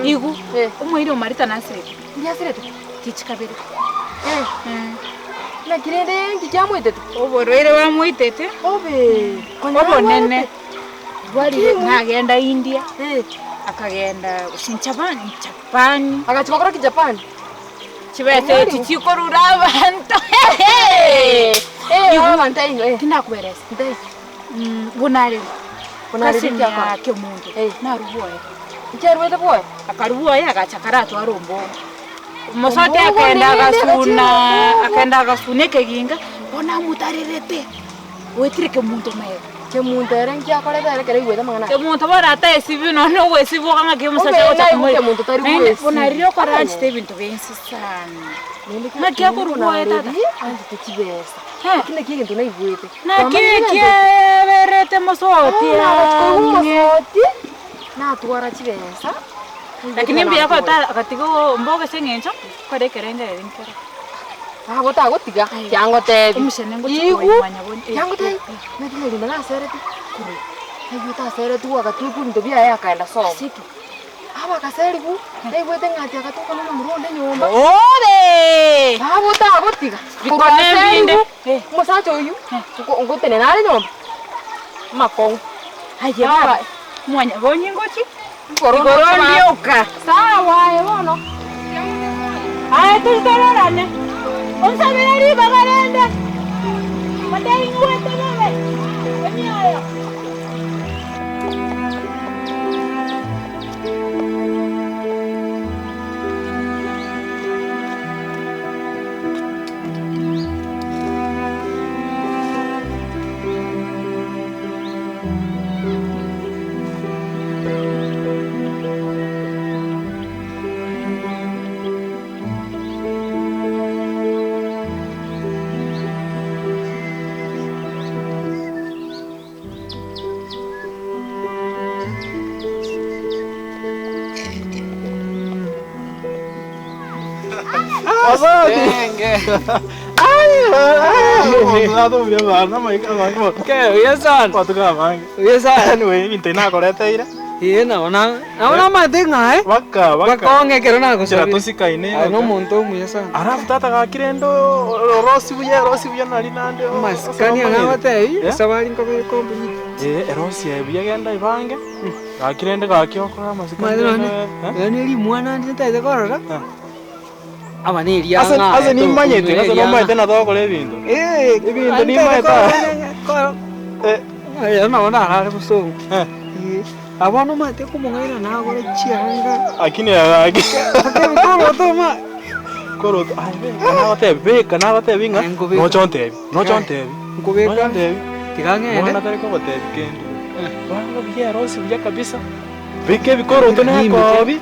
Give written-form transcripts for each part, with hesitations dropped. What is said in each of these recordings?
Igu, omoiri o Marita nasirete. Tichikabere. Naki rende nki kiamoitete? Oborwaire bwamoitete. Obe! Obonene. Bwarire nagenda India, akagenda gose Japan, Japan. Agachia gokora ki Japan? Chibesa echi chikorura abanto. Eh, abanto aino, eh. Tinakoeresa. Ntai. Buna arenge. Buna arenge Cousin ya kiakora. Kemunto, Eh. narwa bwoye. Inki aruete bwoye? Akarwa bwoye agacha karatware ombogo. Omosoti Ombogo akagenda nere agasuna, agachia ombogo. akagenda agasuna ekeginga, bono amotarerete, oetire Kemunto magega. Kemunto ere inki akorete ere ekero aigwete amang'ana aya? Kemunto bono ataesibi nonya na ogoesibi boka ng'aki omosacha Obe agocha naye komoira. Kemunto tari Naende goesiba. buna riria okoranchete ebinto bia inse sana. Naende Ng'aki akorwa bwoye tata? Anchete chibesa. Eh. Lakini naki egento naigwete. Naki ekiaberete mosoti Koigwa ang'e. omosoti, natwara chibesa. Lakini mbuya kota agatiga ombogo ase eng'encho, kore ekerengererio nkere. Nabo tagotiga, kiangotebi. Omochene ngochia Igu, koimanya bono. kiangotebi, naki nyarinda nasereti korwa, naigwete aseretigwe agatwekwa ebinto biaye akaenda sobo. Asike. Aba agaserigwa, naigwete ng'a ati agatoka na omomura onde nyomba. Obe! Nabo tagotiga, korwa Bikone ebinde. aserigwe, omosacha oyio, nko- ngotenena are nyomba, amakong'u. Aye Baba. baba, mwanyabonye ngochi? Igoro Igoro ndioka. Sawa aye bono. Aye toitororane, onsabere ribaga rende, motaigwete bobe emioyo. Ee nabo na nabo namanyete ng'a aye Baka, baka. baka ong'e ekero Nchera nagosabire. tosikaine Aye na omonto omuya sana. Alafu tata gaki rende orosi buya erosi buya nari nande Amasikani aya nagotebi, Eh? esabari nkobe complete. Eh, erosi eye buya genda ebange, gaki rende gaki okore amasikani Omanyete nonye rende, eh? nonye rimwana ndire ntagete korora, Eh. aba na eria Ase ng'a ase nimanyete, tokumera ase eria nomanyete ng'a. na togokora ebinto. Eh, Ebinto nimanyete koro Eh. ero nabo narare bosongo. Eh. Eh, abana omanyete komong'aina nagore chianga. Lakini gaki. Mpaka ebikoroto oma. Koroto, aye beka nagotebi, beka nagotebi ng'a Aye nkobeka. nocha ontebi, nocha ontebi. Nkobeka. Nocha ontebi. Tiga ng'ende. Mwana tari kogotebi kende. Banga buya erosi buya kabisa. Beka ebikoroto na Nimbe. ekobi,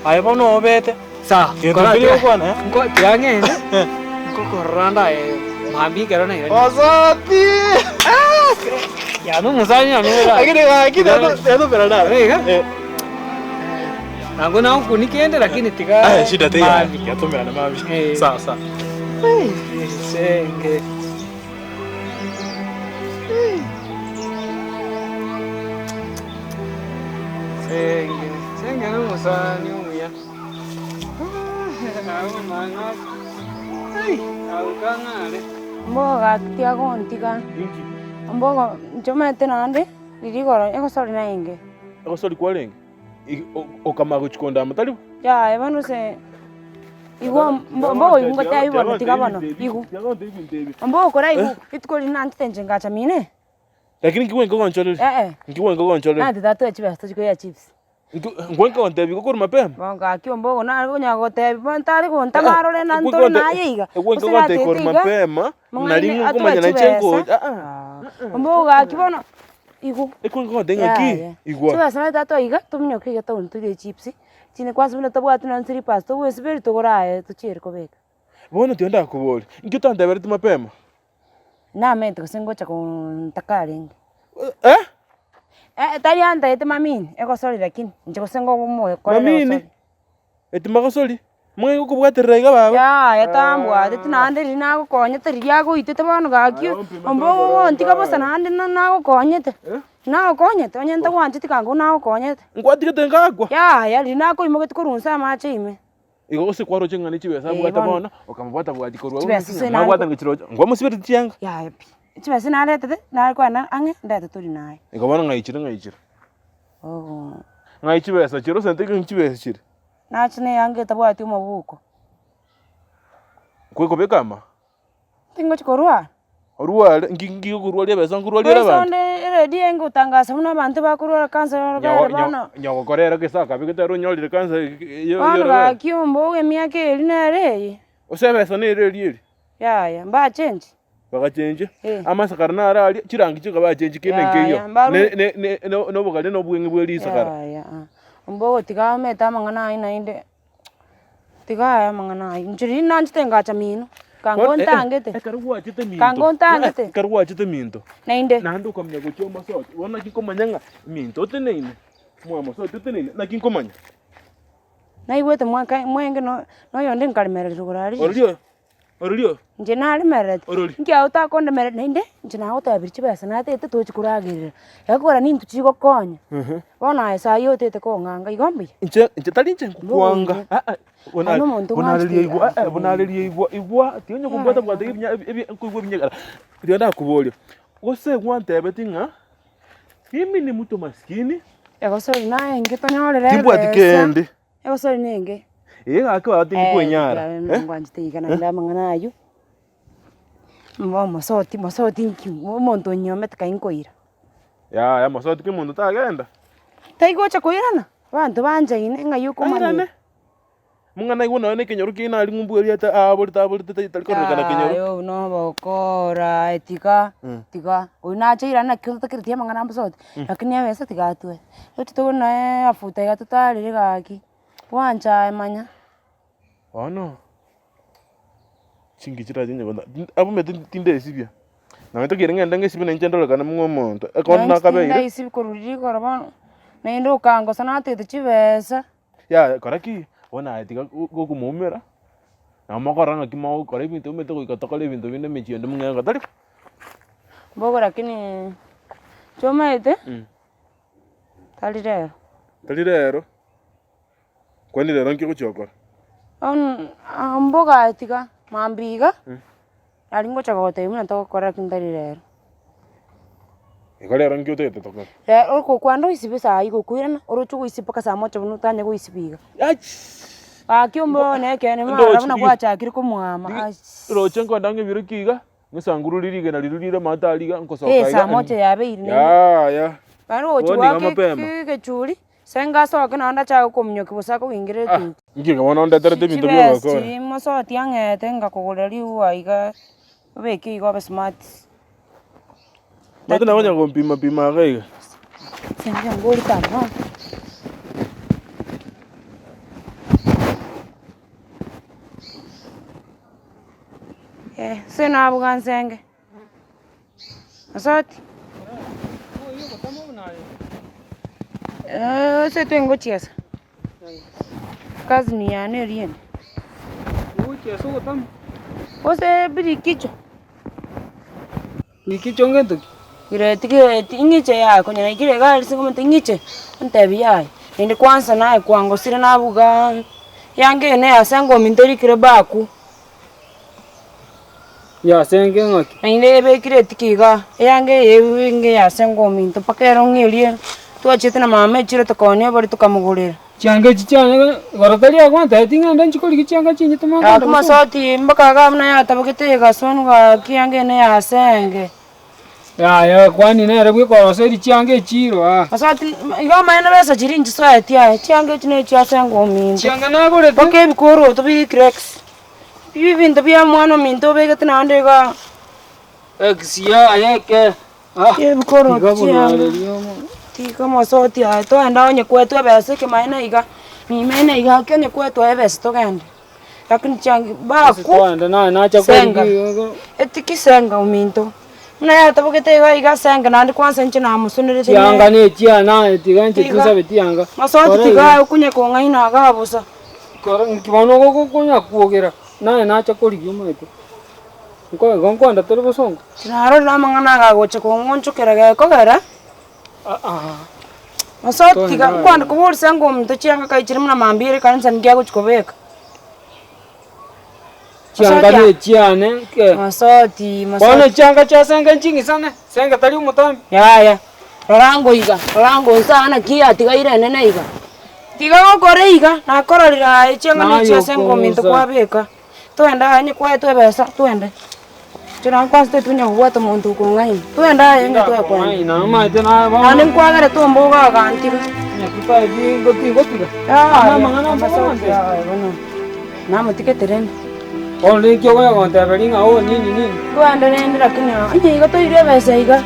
aye bono obete. Sawa, Gento kora keria tiga- ogokwana, eh? nko- tiga ng'ende, nkokorora ndaye mambia ekero nairani. Osoti! Yaani omosani one ore Lakini gaki tetobera naro. Iga? Eh. Nabo nagokuni kende lakini tiga Aye, shida teiyo. mambia. Yatomerana mambia. Eh. Sawa sawa. Ei, esenge. Ei. Senge, senge nomosani omuya. Ombogo gaki tiga gontiga, ombogo inche omanyete naende riria igoro egosori naenge. Egosori kwarenge? Okamanya gochia kondama tari bo? Yaya bono ase igo mbogo igo ngotebi bono tiga bono igo, ombogo koraigwe rituko riria nanchete inche ngacha mine. Lakini nki gwenka ogonchoreria? Eh eh. Nki gwenka ogonchoreria? Nanche tatoe chibesa tochia koiyora chips. Nkwe nkogontebia igo korwa mapema? Bono gaki ombogo nare konya gotebia bono ntare gontama arore na ntore naye iga, Ekwe gose nkogontebia natete korwa iga, mapema, nari mong'aini atoe nkomanya nainche chibesa, ngocha aa. ombogo gaki bono igo. Ekwe nkogontebia ng'aki, Yaya, igwa. chibesa nari tatoa iga, tominyoke iga town torie chips, chinde kwanza buna tobwati nonye slippers togwesiberi togore aye tochiere kobeka. Bono tiga ndakoborie, inki otantebereti mapema? Namanyete gose ngocha kontaka arenge. Eh? Eh, tari antaete mamini, egosori lakini, inche gose ngomokorera Mamini? egosori. Eti magosori, mong'ai gokobwaterera iga baba? Yaya tambwateti naende riria nagokonyete riria agoitete bono gaki ombo bosa naende na nagokonyete, nagokonyete onye ntagwancheti kango nagokonyete. Nkwatigete nkagakwa? Yaya riria nakoimogetie korwa inse amache ime. Igo gose kwaroche ng'a ne chibesa Eh, abwate bono. bono, okamobwata bwati korwa abwo Chibesa ase nare mwabwata ng'a chiroche, nkwamosibereti chianga? Yaya pi, chibesa naretete, nare kogenda ang'e ndete tori naye. Igo bono ng'aichire ng'aichire. Ogo. Ng'ai chibesa chire ose ntaiyo ng'a chibesa chire. Nache na eyanga etabwati omobuko. Kwekobeka ama? Tingochi korwara. Orware, nki nki okorwaria ebesa nkorwaria ere Boiso abanto? onde eredio engotangasa buna abanto bakorwara cancer Nyago orobere nyago bono. nyagokora ere gese akabegete ere onyorire cancer Bono yorobere. gaki ombogo emiaka eria nere eye. Gose ebesa nere eria eria. Yaya, mbachenchi. Bagachenchia, Eh. amasakara naro aria, chirangi chioka bachenchia kende Yaya, nkeiyo. mbaru- Ne- ne- ne- no- nobogare na obweng'e bwe risakara. Yaya, ah. Ombogo tiga omete amang'ana ayio naende, tiga aya amang'ana ayio. Inche riria nanchete ngacha mino, kanga Bono, eh, eh, ontangete, Ekero gwachete minto, Kanga ontangete. ekero gwachete minto, naende, naende okamanya gochia omosote, bono naki nkomanya ng'a minto oteneine, mwamosote oteneine, naki nkomanya. naigwete mwaka mwenge no- noyonde nkaremereri igoro aria. Orori oyo, orori oyo. Inche naremerereti, Orori. inki agwo takondemereri naende, inche nagotebirie chibesa natete tochi koragerera, egekogera nintwe chigokonya, bono aye saii otete kong'anga igo mbuya? Inche inche tari inche nkokwanga Mbogo aa Aye na omonto bonareria ng'anchete igwa aa aa bonareria igwa igwa tiga onye kobwata bwata ebinya ebi nkoigwa ebinyegara. Riria ndakoboria, gose gwantebeti ng'a mimi ni mtu maskini, Egosori naye inche tonyorere timbwati ebesa, kende. egosori nenge. Ee gaki baba tindikwenyara eh. Ngwanchete iga naende amang'ana aywo, mba omosoti mosoti nki omonto onyomete kai nkoira. Yaya mosoti ki omonto tagenda? Taigocha koirana, abanto banchaine ng'ai okomanya. Airane, mong'ana aigwe nonya na ekenyoro kiaino aria ng'umbu eria ata aborete aborete tari tari kororekana kenyoro. Yaya obwo nobokora tiga tiga, oywo nache airane naki otakereti amang'ana a mosoti, lakini ebesa tiga atwe. Toche tobone nonya afuta iga totarire gaki, bwancha aye manya. Bono, chinki chirache onye kona abwo omanyete tindesibia, nonye tokire ng'ende ng'esibie nainche ndorekane buna omonto, ekero Nonya inche nakabeire. tindaisibi korwa rigoro bono, naende okangosa natete chibesa. Yaya kora ki, bono aye tiga gokomoumera, nabo mokorora ng'aki mogokora ebinto omanyete goika tokore ebinto binde emechie ende mong'e tari bo. Mbogo lakini nchomaete. Tari rero. Tari rero, kwani rero nki ogochia gokora? Mboga tiga, mambia iga, nari ngocha gogotebia buna togokora lakini tari rero. Igo rero nki otagete tokore? Rero okokwana oisibe saa iga okoirana, oroche ogoisiba mpaka saa moja buna otanye goisiba iga. Achiiii! Gaki omboyo na ekeene mara buna gwachakire komwama achiiii. Roche nkoenda ng'a ebiro ki iga, Ng'esangururi rigena riria rire amato aria iga, nkosoka Eh, iga, saa moja yabeire naende. Yaya. Naende ogochia Bono iga goaka mapema. egechuri, senga asoke naende achake kominyokia gose akogingere Ah, etuki. inki iga bono ondeterete ebinto bia Chibesa ogokora? chiria mosoti ang'ete ngakogorera riua iga, obeke iga obe smart. Omanyete nabo onya gompima pima iga iga. Senga ngorite amo. Ase nabuga nsenge, osoti, ase twengochiesa, cousin yane eria ende. Gose birikicho. Birikicho ngento ki? Kireti kireti ing'iche yaya konya naikire iga aria ase omonto ing'iche, ontebia yaya, naende kwanza naye kwangosire nabuga yange eye neye ase ngominto erikire baku. Yasenge ng'aki? Naende ebekire etiki igaa, eyange eye enge ya ase ngominto mpaka ero ng'erie, twachete na mama echiro tokaonia obori tokamogorera. Chianga echi chiane igoro tari agontebia ting'ende nchi korigia chianga chinyete Gaki mang'ana gose. mosoti mpaka iga buna yatabogete egasonwa gaki eyange eye neye asenge. Yaya kwani nere bwekoroseria chianga echiro aa. Mosoti igo omanyete besa chiria nchisoeti aye, chianga echi nechi ase ngominto. Chianga nagorete. Mpaka ebikoroto birikire X, ebi ebinto bia omwana ominto obegete naende igaa. X yaya eke ah. Ebikoroto chianga, tiga mosoti aye toenda onye kwetwa ebesa ekemaene iga, nimaene iga ake onye kwetwa ebesa togende. Lakini chianga baku Twende naye nacha Senga. korigia Etiki senga ominto. Buna yatabogete iga iga senga naende kwanza inche namosonerete Chianga ne chia naye tiga inche Tiga. tinsabe tianga. Masoti Kora tiga iga. okunye kong'aina iga bosa. Kora nki bono ogokonya kwogera naye nacha korigia omanyete. Nko igo nkoenda tore bosongo. Narorire amang'ana aya agocha kong'onchokera gekogera. Masoti tiga nkwande koboria senga ominto chianga kaichire buna mambia ere ekanisa ninki agochi kobeka. Chianga ne chiane ke. Masoti, Bono masoti. chianga chia senga nching'isane, senga tari omotambe. Yaya, rora ngoiga, rora ngosa naki yatigaire enene iga. Tiga gokora iga, nakororire aye chianga ne chia senga ominto kwabeka. Twende aye onye kwaetwe ebesa, twende. Inche nabo nkwanchete tonya kobwata omonto okong'aina. Twende aye onye twekwenda. Naende nkwagerete ombogo agantiga. Yaya, amasoti aye bono, namotigete rende. Bono ninki okonya gonteberia ng'a oo nini nini? Twende rende lakini onye iga toire ebesa iga,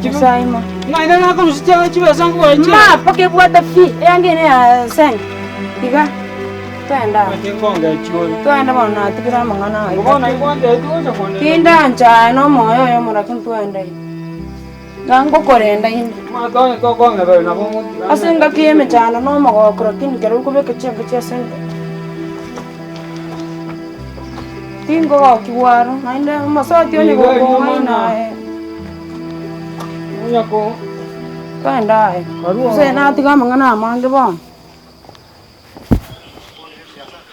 Nyasaye ma. Ng'a inde nakorusia chianga chibesa nkogora chianga. Ma mpaka ebwate pi, eanga ere ya senga, iga. Twende aa. Twende bono natigire amang'ana aya. Tindancha aye na omoyo oyomo lakini twende iga. Iga ngokorenda inde. Ase engaki y'emechando na omogoko lakini ekero okobeka chianga chia sente, tingogokigwa aro naende omosoti onye gokong'aina aye. Twende aye. Gose natiga amang'ana amange bono.